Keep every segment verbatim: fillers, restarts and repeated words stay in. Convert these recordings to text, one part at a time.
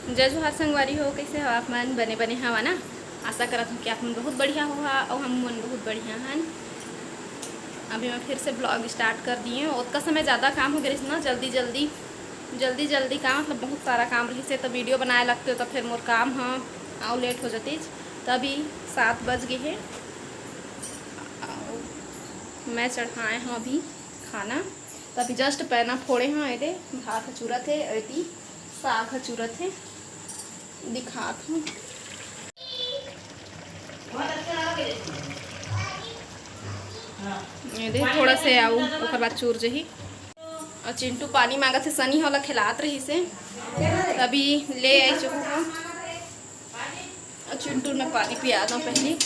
जय जोहार संगवारी हो, कइसे हो आप मन? बने बने हवा ना? आशा करत हूँ कि आप मन बहुत बढ़िया होहा, अउ हम मन बहुत बढ़िया हन। अभी मैं फिर से vlog start कर दिए। ओतका समय ज़्यादा काम हो गए रहिस ना, जल्दी जल्दी, जल्दी जल्दी काम, मतलब बहुत सारा काम रहिस हे, तो video बनाए लगते तो फिर मोर काम ह अउ late हो जातीस। तो अभी सात बज गए हे, अउ मैं चढ़ाए हूँ अभी खाना। तो अभी just पैना फोड़े हूँ, एदे भात ह चुरत हे, एती साग ह चुरत हे, दिखात हूँ। एदे थोड़ा से आऊ, ओकर बाद चूर जही। अउ चिंटू पानी मांगत हे, सनी ह ओला खिलात रहिस हे, तभी ले आई चुकू हूँ। अउ चिंटू में पानी पिया दो पहली।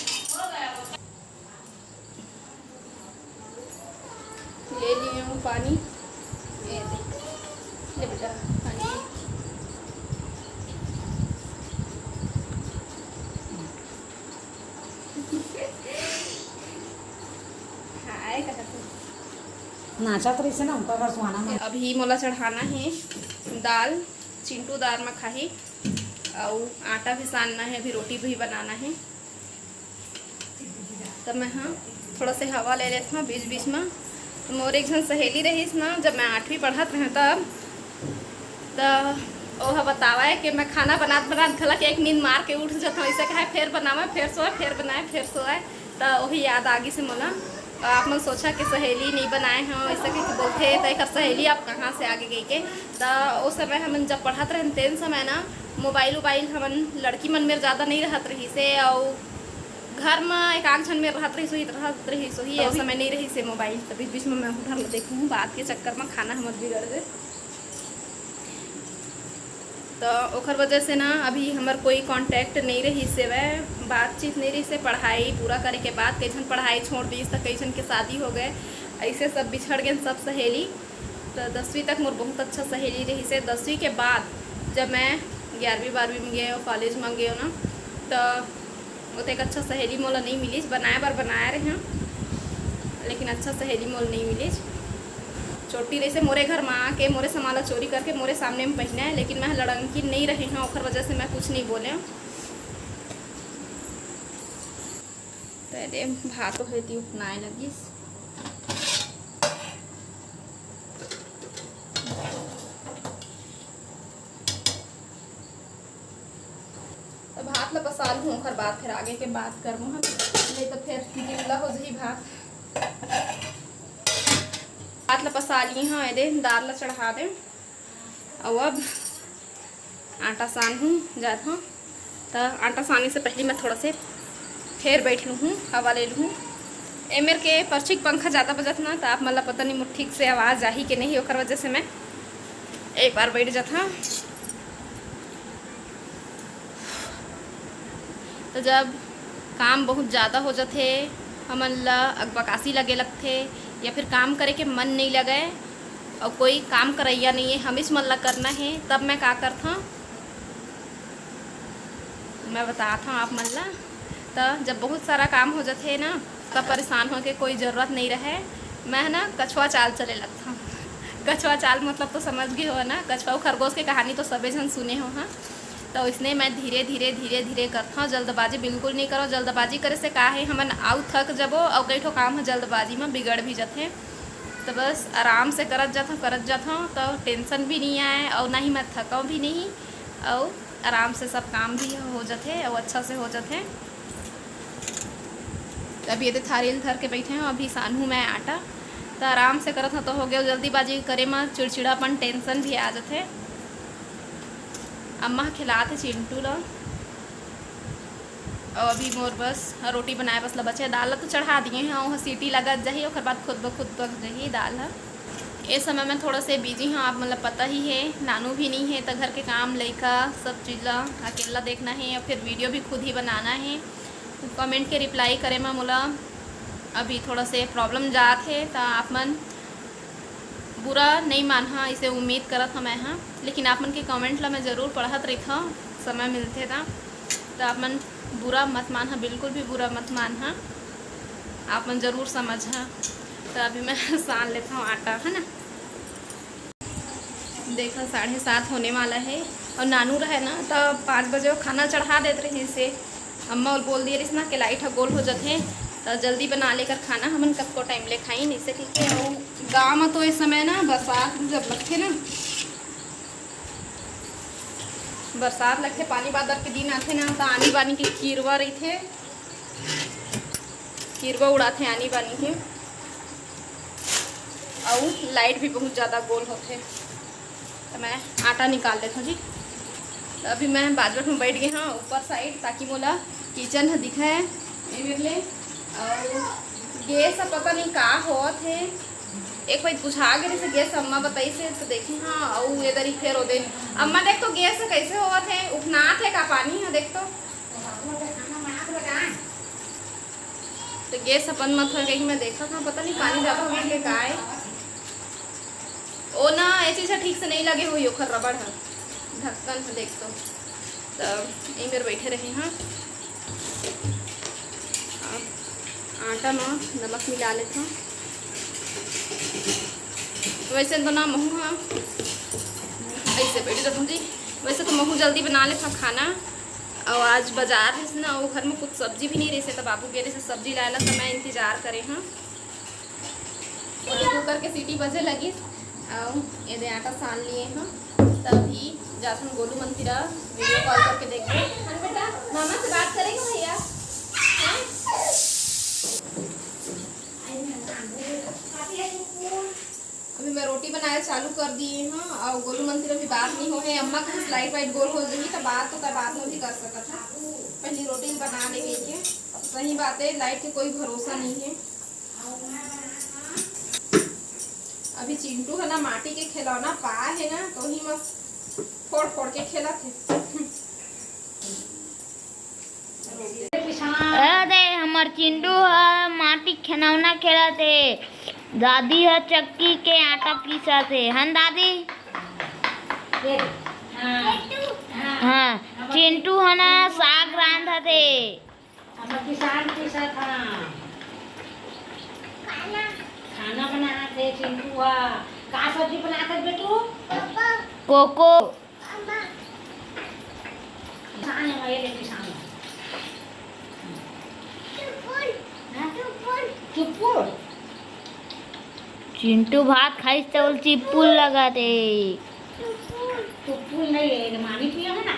ले लिए हूँ पानी। ये दे। ले बेटा, पानी पी। हाय, कहा तू? नाचत रहिसे ना, ओकर बर सुहाना मन। अभी मोला चढ़ाना हे दाल, चिंटू दाल में खाही, अउ आटा भी सानना हे, अभी रोटी भी बनाना हे। तब मैं, हाँ, थोड़ा से हवा ले लेत हूँ बीच बीच में। तो मोर एक झन सहेली रहिस ना, जब मैं आठवीं पढ़त रहें तब, त ओह बतावय कि मैं खाना बनात बनात घलक एक नींद मार के उठ जात हूँ, ऐसे कहे, "फेर बनावे, फेर सोए, फेर बनाए, फेर सोए।" त वही याद आ गिस हे मोला। अउ आप मन सोचा कि सहेली नहीं बनाए हो, ऐसा कहिके बोलथे, त एकर सहेली आप कहाँ से आगे गई के? त ओ समय हमन जब पढ़त रहेन, तेन समय ना मोबाइल उबाइल हमन लड़की मन मेर ज़्यादा नहीं रहत रहिस हे, अउ घर म एक आध झन मेर रहत रहिस होही, रहत रहिस होही, ओ समय नहीं रहिस हे मोबाइल। त बीच बीच में मैं उधर देखूँ, बात के चक्कर में खाना हमर बिगड़ गे। तो ओकर वजह से ना अभी हमर कोई contact नहीं रहिस हवय, बातचीत नहीं रहिस हे। पढ़ाई पूरा करे के बाद कई झन पढ़ाई छोड़ दिस, त कई झन के शादी हो गए, ऐसे सब बिछड़ गए सब सहेली। तो दसवीं तक मोर बहुत अच्छा सहेली रहिस हे। दसवीं के बाद जब मैं ग्यारहवीं बारहवीं में गए, college में गए ना, तो ओतेक अच्छा सहेली मोला नहीं मिलिस, बनाए बर बनाए रहे हूँ, लेकिन अच्छा सहेली मोला नहीं मिलिस। चोटी रहिसे मोरे घर में आके, मोरे सामान ला चोरी करके मोरे सामने में पहने, लेकिन मैं लड़ंकी नहीं रहे हूँ, ओकर वजह से मैं कुछ नहीं बोले। तो ये दे, भात होती उपनाए लगिस। तो भात ला पसा लूँ, ओकर बाद फिर आगे के बात करबो हम, नहीं तो फिर गिल्ला हो जाही भात। भात ला पसा लिए हूँ, ये दे दाल ला चढ़ा दे। अउ अब आटा सानहूँ जात हूँ। त आटा साने से पहले मैं थोड़ा से फेर बैठ लूँ हूँ, हवा ले लूँ। ए मेर के परछी के पंखा ज़्यादा बजत ना, त आप मन ला पता नहीं मोर ठीक से आवाज़ आही के नहीं, ओकर वजह से मैं एक बार बैठ जात हूँ। तो जब काम बहुत ज़्यादा हो जाथे, हमन ला अकबकासी लगे लगथे या फिर काम करे के मन नहीं लगे और कोई काम करैया नहीं है, हमीच मन ला करना है, तब मैं का करथौं, मैं बताथौं आप मन ला। तो जब बहुत सारा काम हो जाथे ना, तब परेशान होके कोई ज़रूरत नहीं रहे। मैं ना कछुआ चाल चले लगथौं। कछुआ चाल मतलब तो समझ गए हो ना, कछुआ अउ खरगोश के कहानी तो सबे झन सुने हो, हाँ। तो इसने मैं धीरे धीरे, धीरे धीरे करथौं, जल्दबाजी बिल्कुल नहीं करो। जल्दबाजी करे से का है, हमन आउ थक जबो, अउ कई ठो काम ह जल्दबाजी में बिगड़ भी जथे। तो बस आराम से करत जाथौं, करत जाथौं, तो tension भी नहीं आए, और ना ही मैं थकौं भी नहीं, और आराम से सब काम भी हो जथे, और अच्छा से हो जथे। अभी ये थारी ल धर के बैठे हौं, अभी सानहूँ मैं आटा, तो आराम से करत हौं, तो हो गया। जल्दीबाजी करे में चिड़चिड़ापन, tension भी आ जथे। अम्मा खिलात हे चिंटू ला। अउ अभी मोर बस रोटी बनाए बस ला बचे। दाल ला तो चढ़ा दिए हौं, ओह सीटी लगत जाही, ओकर बाद खुद ब खुद पक जाही दाल ह। ए समय मैं थोड़ा से busy हौं, आप मन ला पता ही है, नानू भी नहीं है, त घर के काम, लइका, सब चीज़ ला अकेला देखना है, या फिर video भी खुद ही बनाना है। Comment के reply करे म मोला अभी थोड़ा से problem जात हे, त आप मन बुरा नहीं मानहा, इसे उम्मीद करत हौं मैं ह। लेकिन आप मन के comment ला मैं ज़रूर पढ़त रहिथौं, समय मिलथे त। त आप मन बुरा मत मानहा, बिल्कुल भी बुरा मत मानहा, आप मन ज़रूर समझहा। त अभी मैं सान लेथौं आटा, है ना। देखा, साढ़े सात होने वाला है, अउ नानू रहे ना, त पाँच बजे वो खाना चढ़ा देत रहिस हे। अम्मा बोल दिए रहिस ना कि लाइट ह गोल हो जथे, त जल्दी बना ले कर खाना, हमन कतको टाइम ले खाई नहीं से, ठीक है। अउ गाँव में तो इस समय ना बरसात जब लगथे ना, बरसात लगथे, पानी बादर के दिन आथे ना, त आनी बानी के किरवा रहिथे, किरवा उड़ाथे आनी बानी के। अउ लाइट भी बहुत ज़्यादा गोल होथे। तो मैं आटा निकाल लेता हूँ जी। तो अभी मैं बाजवट में बैठ गई हाँ ऊपर साइड, ताकि मोला किचन ह दिखे ए मेरे लिए। अउ गैस ह पता नहीं का होत हे, एक बार बुझा गे रहिस हे गैस, अम्मा बताइस हे तो देखी हाँ। अउ एदरी फेर ओदे अम्मा देख तो गैस ह कैसे होवत हे, उफनात हे का पानी ह, देख तो। तो गैस अपन मत होय कहीं मैं देखा था, पता नहीं पानी जादा हो गया का है। ओ ना, ये चीज ठीक से नहीं लगे हुई ओखर रबड़ ह, ढक्कन ह देख तो। तो यही मेर बैठे रहे हाँ। अब आटा में नमक मिला लेता हूँ। वैसे तो ना महू हाँ ऐसे बैठ जाता हूँ जी। वैसे तो महू जल्दी बना लेता हूँ खाना। और आज बाजार रहिस ना, वो घर में कुछ सब्जी भी नहीं रहिस, तो बाबू गे रहिस सब्जी लाए ला, तो मैं इंतजार करे हाँ। कुकर के सीटी बजे लगिस, अउ एदे आटा सान लिए हाँ। तभी जाथन गोलू मन तीरा, वीडियो कॉल करके देखबो। हाँ बेटा, मामा से बात करेंगे भैया। हैं? अभी मैं रोटी बनाए चालू कर दिए हाँ, अउ गोलू मन तीरा भी बात नहीं हो है। अम्मा कहिस लाइट वाइट गोल हो जाही, तो बात तो कर, बात में भी कर सकत है। पहली रोटी बना ले के, अब सही बात है, लाइट के कोई भरोसा नहीं है। अभी चिंटू है ना, माटी के खिलौना पाए है ना, तो ही मस्त फोड़ फोड़ के खेलत है। अरे, हमर चिंटू ह माटी खिलौना खेलत हे। दादी ह चक्की के आटा पीसत हे, हन दादी? हाँ, चिंटू ह ना साग रांधत हे। हमर किसान पीसत ह। खाना बनात हे चिंटू ह। का सब्जी बनात हे बेटू? कोको। किसान है, ये ले किसान है। हाँ? चुप्पुर। चिंटू भात खाइस त बोल चिप्पुल लगत हे। चुप्पुल नहीं है, ये मानी पिया है ना?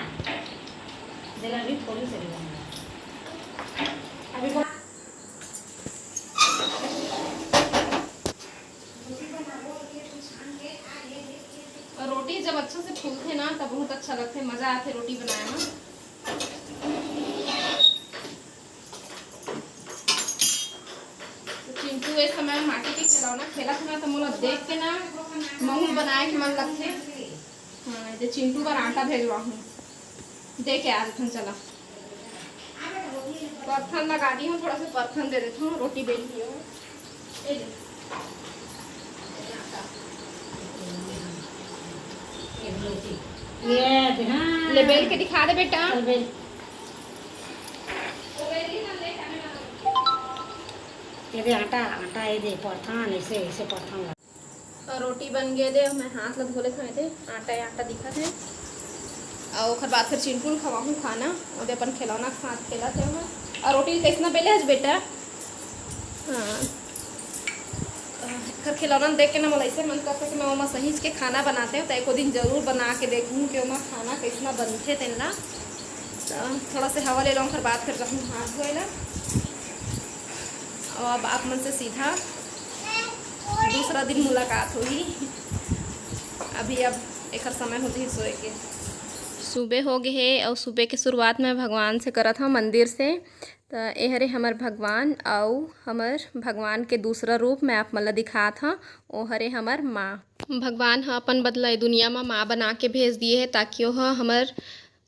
जरा अभी थोड़ी सी लगा। अभी और रोटी जब अच्छा से फूलथे ना, तब बहुत अच्छा लगथे, मजा आथे रोटी बनाए में। तो चिंटू ए समय माटी के खिलौना खेलत हे ना, तो मोला देख के ना महू बनाए के मन लगथे। हाँ, ये चिंटू बर आटा भेजवा हूँ, दे के आ जाथन। चला, परथन लगा दी हूँ, थोड़ा सा परथन दे देती हूँ, रोटी बेल दी हूँ। ये ले। ये दे, हाँ। ले बेल के दिखा दे बेटा। चल बेल। ये दे आटा, आटा ये दे, परथन, ऐसे, ऐसे परथन लगा। और रोटी बन गए दे, मैं हाथ ला धो लेत हूँ, दे आटा, आटा दिखत हे। और ओकर बाद फिर चिंटू ल खवाहूँ खाना, ओदे अपन खिलौना के साथ खेलत हे ओहा। और रोटी कैसना बेले हस बेटा? हाँ, एकर खिलौना देख के ना मोला ऐसे मन करथे कि मैं ओमा सहीज के खाना बनाते हूँ, तो एको दिन जरूर बना के देखूँ कि ओमा खाना कैसना बनथे तेन ला। तो थोड़ा से हवा ले लूँ, ओकर बाद फिर रहूँ हाथ धोए ला। और अब आप मन से सीधा दूसरा दिन मुलाकात होही। अभी अब एकर समय हो जही सोए के। सुबह हो गए हे और सुबह के शुरुआत मैं भगवान से करत हूँ मंदिर से। त ए हरे हमर भगवान, अउ हमर भगवान के दूसरा रूप मैं आप मन ल दिखात हूँ, ओ हरे हमर माँ। भगवान ह अपन बदला ए दुनिया म माँ बना के भेज दिए हे, ताकि ओह हमर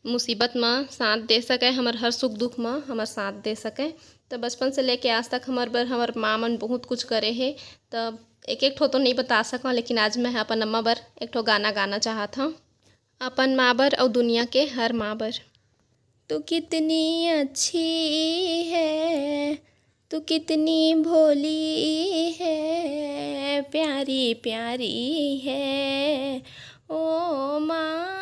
मुसीबत म साथ दे सके, हमर हर सुख दुख म हमर साथ दे सके। त बचपन से लेके आज तक हमर बर हमर माँ मन बहुत कुछ करे हे। त एक एक ठो तो नहीं बता सकंव, लेकिन आज मैं ह अपन अम्मा बर एक ठो गाना गाना चाहत हूँ, अपन माँ बर अउ दुनिया के हर माँ बर। तू कितनी अच्छी है, तू कितनी भोली है, प्यारी प्यारी है ओ माँ।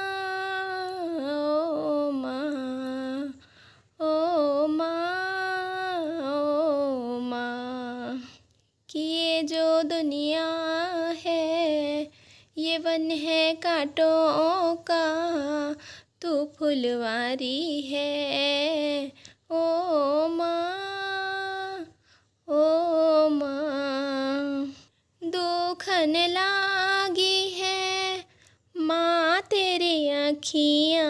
दुनिया है, ये वन है कांटों का, तू फुलवारी है। ओ माँ, ओ माँ, दुखन लागी है माँ तेरी अखियाँ,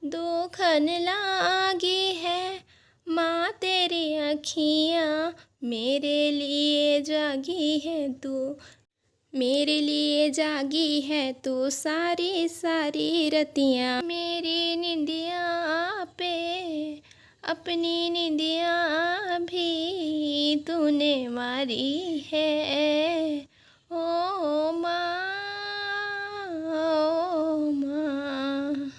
दुखन लागी है माँ तेरी अखियाँ, मेरे लिए जागी है तू, मेरे लिए जागी है तू सारी सारी रतियाँ। मेरी निंदिया पे अपनी निंदिया भी तूने मारी है। ओ माँ, ओ माँ,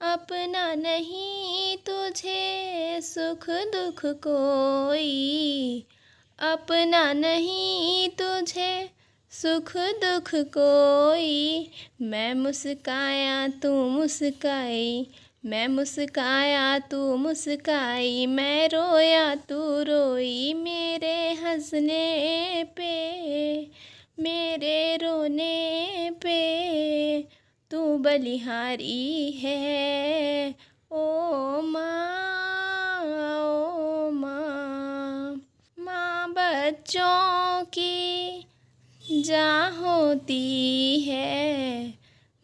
अपना नहीं तुझे सुख दुख कोई, अपना नहीं तुझे सुख दुख कोई। मैं मुस्काया तू मुस्काई, मैं मुस्काया तू मुस्काई, मैं रोया तू रोई। मेरे हंसने पे, मेरे रोने पे तू बलिहारी है। ओ माँ, ओ माँ, माँ बच्चों की जा होती है,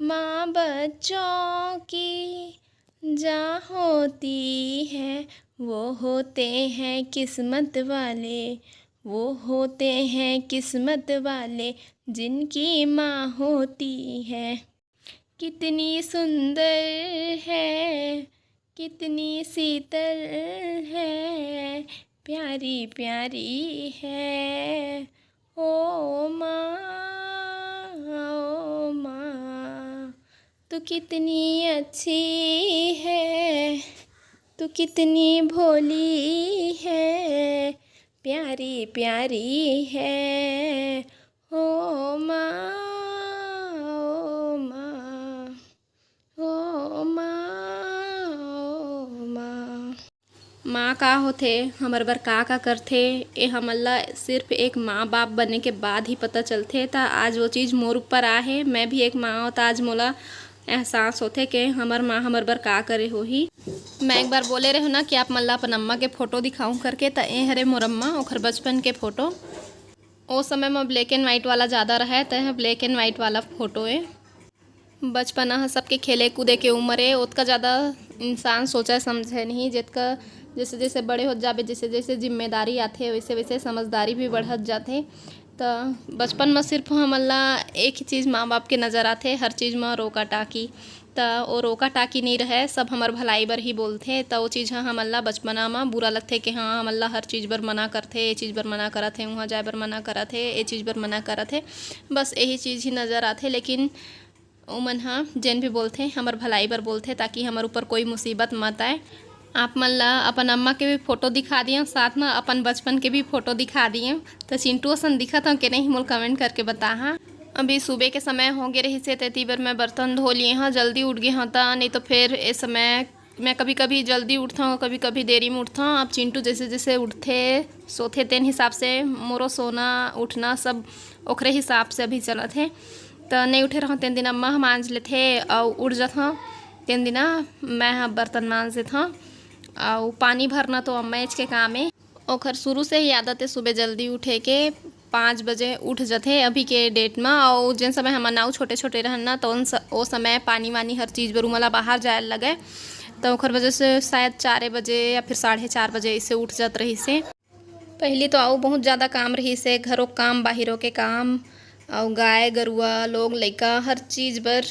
माँ बच्चों की जा होती है। वो होते हैं किस्मत वाले, वो होते हैं किस्मत वाले, जिनकी माँ होती है। कितनी सुंदर है, कितनी शीतल है, प्यारी प्यारी है। ओ माँ, ओ माँ, तू कितनी अच्छी है, तू कितनी भोली है, प्यारी प्यारी है। ओ माँ, ओ माँ, ओ माँ, ओ माँ। माँ का होथे, हमर बर का का करथे, ए हमन ला सिर्फ एक माँ बाप बने के बाद ही पता चलथे। त आज वो चीज़ मोर ऊपर आहे, मैं भी एक माँ हों, त आज मोला एहसास होथे के हमर माँ हमर बर का करे होही। मैं एक बार बोले रहेंव ना कि आप मन ला अपन अम्मा के फोटो दिखाऊं करके, त ए हरे मोर अम्मा, ओखर बचपन के फोटो। ओ समय म black and white वाला ज़्यादा रहय, त एह black and white वाला फोटो ए। बचपना ह सबके खेले कूदे के उमर ए, ओतका ज़्यादा इंसान सोचय समझय नहीं, जेतका जैसे जैसे बड़े होत जाबे, जैसे जैसे जिम्मेदारी आथे, वैसे वैसे समझदारी भी बढ़त जाथे। त बचपन म सिर्फ हमन ला एक ही चीज़ माँ बाप के नज़र आथे, हर चीज़ म रोका टाकी। त ओ रोका टाकी नइ रहय, सब हमर भलाई बर ही बोलथे। त ओ चीज़ ह हमन ला बचपना म बुरा लगथे कि हाँ, हमन ला हर चीज़ बर मना करथे, ए चीज़ बर मना करत हे, उहाँ जाए बर मना करत हे, ए चीज़ बर मना करत हे। बस यही चीज़ ही नज़र आथे, लेकिन ओमन ह जेन भी बोलथे, हमर भलाई बर बोलथे, ताकि हमर ऊपर कोई मुसीबत मत आए। आप मन ला अपन अम्मा के भी फोटो दिखा दिएंव, साथ म अपन बचपन के भी फोटो दिखा दिएंव। त चिंटू असन दिखत हंव के नहीं, मोला comment करके बताहा। अभी सुबह के समय हो गे रहिस हे, तेती बर मैं बर्तन धो लिए हंव, जल्दी उठ गे हंव त, नहीं तो फिर ए समय मैं कभी-कभी जल्दी उठथंव, कभी-कभी देरी में उठथंव। अब चिंटू जैसे-जैसे उठथे, सोथे, तेन हिसाब से मोरो सोना, उठना सब ओखरे हिसाब से अभी चलत हे। त नइ उठे रहंव, तेन दिन अम्मा ह मांज लेथे, अउ उठ जथंव, तेन दिन मैं ह बर्तन मांज देथंव। अउ पानी भरना तो अम्माएच के काम ए। ओखर शुरू से ही आदत हे सुबह जल्दी उठे के, पाँच बजे उठ जथे अभी के date म। अउ जेन समय हमन अउ छोटे-छोटे रहन ना, त ओन स-, ओ समय पानी-वानी हर चीज़ बर उमन ला बाहर जाए ल लगय, त ओखर वजह से शायद चारे बजे या फिर साढ़े चार बजे अइसे उठ जात रहिस हे। पहिली तो अउ बहुत ज़्यादा काम रहिस हे, घरो के काम, बाहिरो के काम, अउ गाय, गरुवा, लोग, लइका, हर चीज़ बर।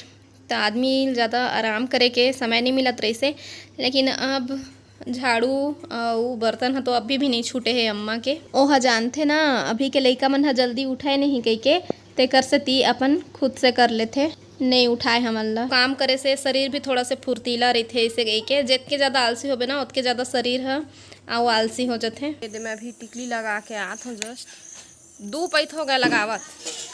त आदमी ल ज़्यादा आराम करे के समय नइ मिलत रहिस हे, लेकिन अब झाड़ू अउ बर्तन ह तो अभी भी नइ छूटे हे अम्मा के। ओह जानथे ना, अभी के लइका मन ह जल्दी उठय नहीं कहिके, तेकर सेती अपन खुद से कर लेथे, नइ उठाय हमन ल। काम करे से शरीर भी थोड़ा से फुर्तीला रहिथे, अइसे कहिके। जेतके ज़्यादा आलसी होबे ना, ओतके ज़्यादा शरीर ह अउ आलसी हो जथे। ये दे मैं अभी टिकली लगा के आत हूँ just। दू पइत हो गए लगावत।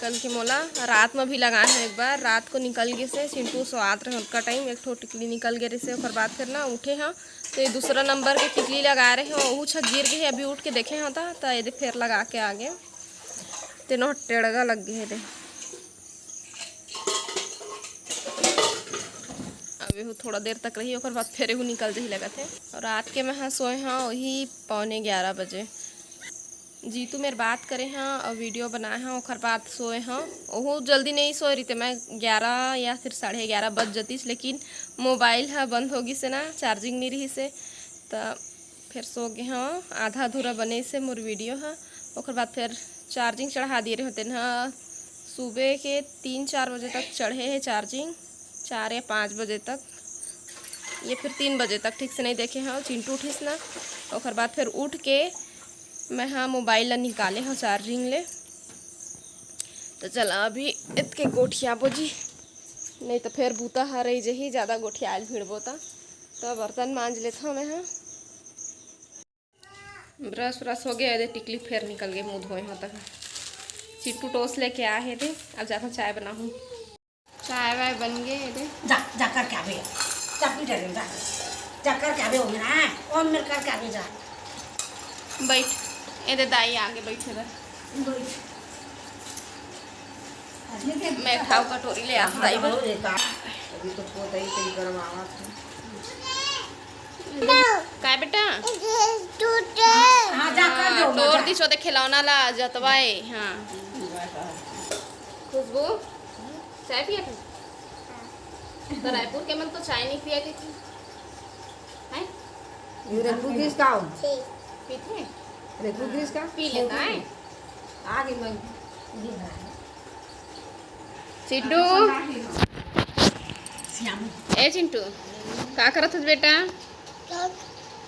कल के मोला रात में भी लगाए हैं एक बार, रात को निकल गे से, चिंटू सोआत रहे ओतका time एक ठो टिकली निकल गे रहिसे, ओकर बाद फिर ना उठे हैं तो ये दूसरा नंबर के टिकली लगा रहे हैं, ओहू छ गिर गए, अभी उठ के देखे हैं त, त ये दे फिर लगा के आ गए। तेनो टेड़गा लग गे हे दे। अब एहू थोड़ा देर तक रही, ओकर बाद फेर एहू निकल जही लगत हे। अउ रात के मैं हा सोए हा वही पौने ग्यारह बजे। जीतू मेर बात करे हा अउ वीडियो बनाए हा, ओकर बाद सोए हा। ओहू जल्दी नहीं सोए रहिते, मैं ग्यारह या फिर साढ़े ग्यारह बज जतिस, लेकिन मोबाइल हा बंद हो गिस हे ना, चार्जिंग नहीं रहिस हे, त फेर सो गे हव। आधा अधूरा बने से मोर वीडियो ह। ओकर बाद फेर चार्जिंग चढ़ा दिए रहे तेन ह। सुबह के तीन चार बजे तक चढ़े हे चार्जिंग, चार या पाँच बजे तक, ये फिर तीन बजे तक ठीक से नहीं देखे हव। चिंटू उठिस ना, ओकर बाद फिर उठ के मैं हा मोबाइल ला निकाले हव चार्जिंग ले। तो चला अभी इतके गोठियाबो जी, नहीं तो फिर बूता ह रही जही, ज़्यादा गोठियाल भिड़बो त। तो बर्तन मांज लेत हव मैं हा। ब्रश व्रश हो गया, एदे टिकली फेर निकल गए, मुंह धोए हो तक। चिट्टू टोस लेके आए हे दे, अब जाता चाय बनाहूँ। चाय वाय बन गए एदे। जा, जा करके आबे। जा पी डरे, जा। जा करके आबे, ओम मेर, हाँ, ओम मेर करके आबे, जा। बैठ, एदे दाई आगे बैठे बर। बैठ। मैं खाऊ कटोरी ले आ, दाई बर। अभी तो पोतई तई करवावत हे। काय बेटा? हाँ, जा कर दो, हाँ, तोर जा। दिस ओदे खिलौना ला जतवाए, हाँ। खुशबू, चाय पिया था? तो रायपुर के मन तो चाय नहीं पिया थी, हैं? ये रेखू ग्रीस का हो? पीते? रेखू ग्रीस का? पी लेता है। आगे मैं चिंटू, ए चिंटू, का करत हस बेटा?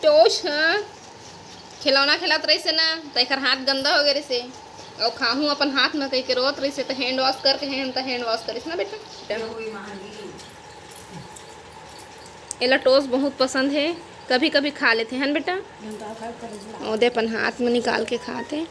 टोस, हाँ, खिलौना खेलत रहिस हे ना, त एकर हाथ गंदा हो गए रहिस हे। अउ खाहूँ अपन हाथ में कह के रोत रहिस हे, त हैंड वॉश करके, हम त हैंड वॉश करिस ना बेटा। एला टोस बहुत पसंद हे, कभी कभी खा लेथे, है ना बेटा? ओदे अपन हाथ में निकाल के खाथे।